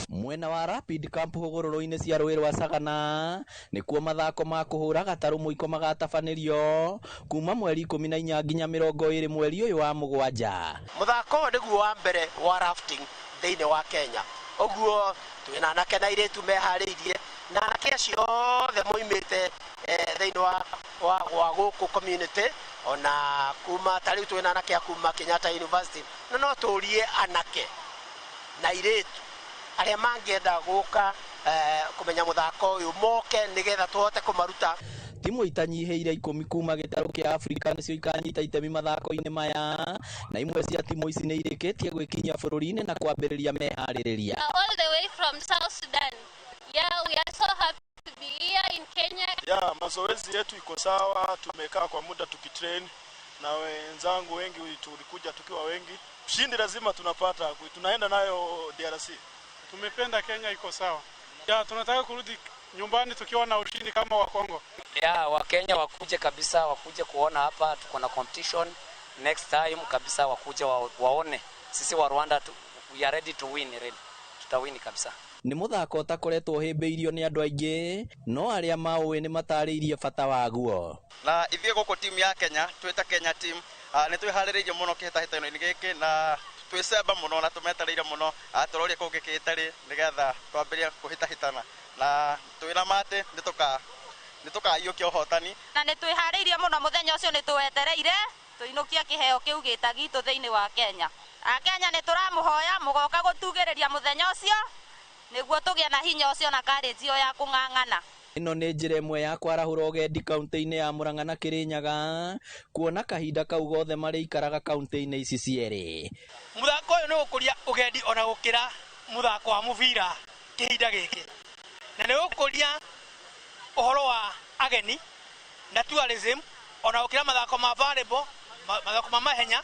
Mwena wa Rapid Camp hũgũrũrũ-inĩ cia rũĩ rwa Sagana nĩkuo mathako ma kũhũra gatarũ mũiko magatabanĩrio kuma mweri 14 nginya 20 mweri ũyũ wa mũgwanja. Mũthako ũyũ nĩguo wa mbere wa rafting thĩinĩ wa Kenya. Ũguo twĩna anake na airĩtu meharĩirie, na anake acio othe moimĩte thĩinĩ wa gũkũ community, ona kuma ta rĩu twĩna anake a kuma Kenyatta University, na no tũrie anake na airĩtu arĩa mangĩenda gũka kũmenya mũthako ũyũ moke nĩgetha tũhote kũmaruta. Timu itanyihĩire 10 kuma gĩtarũ kĩa Afrika nĩcio ikanyita itemi mathako-inĩ maya, na imwe cia timu ici nĩ irĩkĩtie gwĩkinyia bũrũri-inĩ na kwambĩrĩria meharĩrĩria. All the way from South Sudan. Yeah, we are so happy to be here in Kenya. Yeah, mazoezi yetu iko sawa, tumekaa kwa muda tukitrain na wenzangu wengi, tulikuja tukiwa wengi. Ushindi lazima tunapata, tunaenda nayo DRC. Tumependa Kenya iko sawa. Ya, tunataka kurudi nyumbani tukiwa na ushindi kama wa Kongo. Ya, Wakenya wakuje kabisa, wakuje kuona hapa tuko na competition. Next time kabisa wakuje waone. Sisi wa Rwanda we are ready to win, ready. Tutawini kabisa. Nĩ mũthako ũtakoretwo ũhĩmbĩirio nĩ andũ aingĩ, no arĩa maũĩ nĩ matarĩirie bata waguo. Na ithuĩ gũkũ timu ya Kenya, twĩta Kenya team, nĩ twĩharĩrĩirie mũno kĩhĩtahĩtano-inĩ gĩkĩ, na twĩcemba mũno na tũmetereire mũno, tũrorie kũngĩ gĩtarĩ nĩgetha twambĩrĩrie kũhĩtahĩtana. Na twĩna matĩ nĩ tũkaiyũkia ũhotani. Na nĩ twĩharĩirie mũno mũthenya ũcio, nĩ tũwetereire tũinũkie kĩheo kĩu gĩta gitũ thĩinĩ wa Kenya. Akenya nĩ tũramũhoya mũgoka gũtugĩrĩria mũthenya ũcio nĩguo tũgĩe na hinya ũcio na courage ĩyo ya kũng'ang'ana. Ĩno nĩ njĩra ĩmwe ya kwarahũra ũgendi kaunti-inĩ ya Murang'a na Kĩrĩnyaga, kuona kahinda kau gothe marĩikaraga kaunti-inĩ ici cierĩ. Mũthako ũyũ nĩ ũkũria ũgendi ona gũkĩra mũthako wa mũbira kĩhinda gĩkĩ, na nĩ ũkũria ũhoro wa ageni na tourism ona gũkĩra mathako ma volleyball, mathako ma mahenya.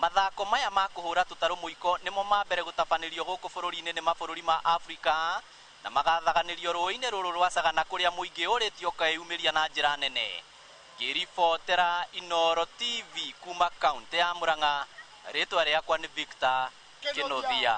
Mathako maya ma kũhũra tũtarũ mũiko nĩmo ma mbere gũtabanĩrio gũkũ bũrũri-inĩ nĩ mabũrũri ma Afrika, na magathaganĩrio rũĩ-inĩ rũrũ rwa Sagana kũrĩa mũingĩ ũrĩtio ũkeyumĩria na njĩra nene. Ngĩribotera Inooro TV kuma kaunti ya Murang'a, rĩtwa rĩakwa nĩ Victor Kĩnuthia.